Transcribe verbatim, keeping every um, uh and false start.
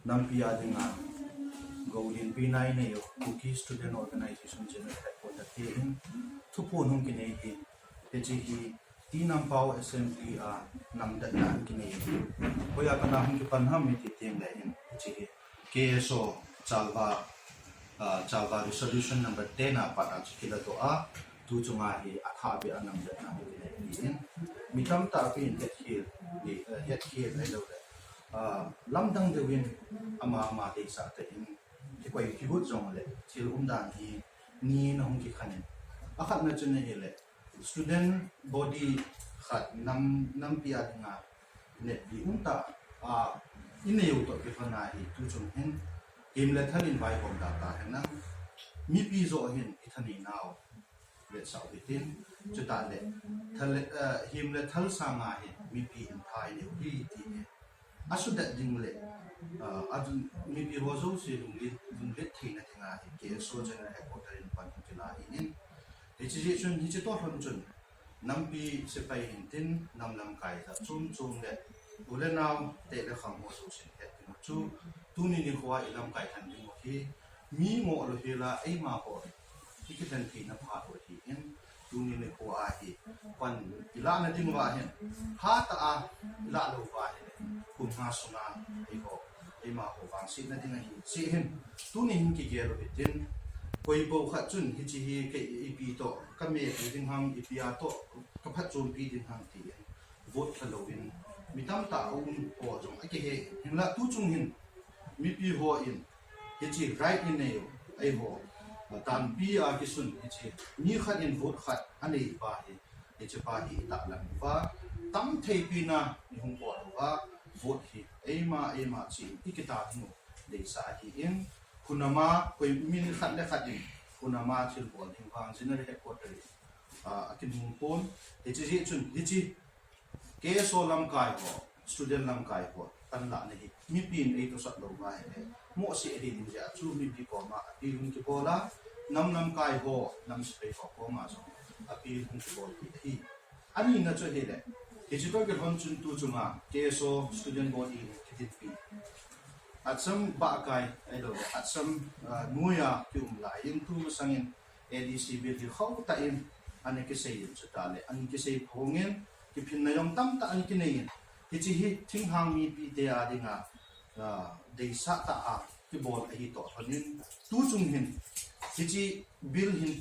Nampi a dinga golin pi nai nei u Kuki Student Organization General Headquarter te hin thuphon hung kinei hi, hiche hi T. Nampao Assembly a namdetna hung kinei hi. Hoiya kana hung kipan ham iti teng le hin, hiche hi K S O Chalva, ah, Chalva Resolution number ten a pat a chu kiladoh a, tu chunga hi athah beh a namdetna hung kinei hi in, mi tamtah pi in hetkhel, ni, eh, hetkhel ahilouleh, ah, lamdang deuvin ama ama deisah tah in kikoi kigot jongle thil umdan hi ni na hung kikhen in. Akhatna chun ahile student body khat nam, nampi a dinga netpi umtah a inei u toh kilhonna hi tu chung hin him le thal in vaihom da ta henlang, mipi joh hin ithaneina u vetsah u hitin, chutah le thal le, eh, him le thal sanga hin mipi in tha inei u hi ti hi asudet ding le, ah, adun mipi ho jouse lunglet, lunglet theina dinga hi K S O General Headquarter in pan hung kila hi in. Hiche jeh chun, hiche toh lhon chun, nampi sepai hintin, nam lamkai jat chom chom le, u le nao, teh le kham ho jousen het ding u chu, tuni nikho a ilamkai lhon ding u hi, mi ngoh lou hela, eima ho ikilhen theina phat u hi in, tuni nikho a hi pan ilahna ding uva hin, hatah a ilah lou uva hin, kum nga sunga eiho, eima ho vangsetna ding ahi. Hiche hin, tuni hin kigel u hitin, koi bou khat chun hiche hi kei ipi toh ka mepi ding ham, ipi a toh ka phatchompi ding ham tin vote lha louvin, mi tamtah aum ho jong akihe, hinla tu chung hin mipi ho in hiche right inei u, eiho, tanpi a kisun hiche, mi khat in vote khat anei pa hi, hiche pa hi itahlang uva, tam thei pi na ihung pot uva, vote hi eima, eima cheh in ikitah ding u deisah ahi in, khonama, koi mi khat le khat in khonama thilbol ding vang General Headquarter in, ah, akinung pon, hiche jeh chun, hiche K S O lamkai ho, student lamkai ho, panlahna hi mipi in eitosah lou uva ahile, mohseh ahi ding jeh a chu mipi koma appeal hung kibol a, nam lamkai ho, nam sepai ho koma jong appeal hung kibol hi ahi. Anina chu ahile, hiche toh kilhon chun tu chunga K S O student body in kitinpi, Assam bahkai ahilouleh Assam, ah, noiya kium lai in tu masang in A D C bill hi khauh tah in ana kisei in, chutah le ana kisei phong in, kiphinna jong tamtah ana kinei in, hiche hi thinglhang mipi te a dinga, ah, deisah tah a kibol ahi toh lhon in, tu chung hin hiche bill hin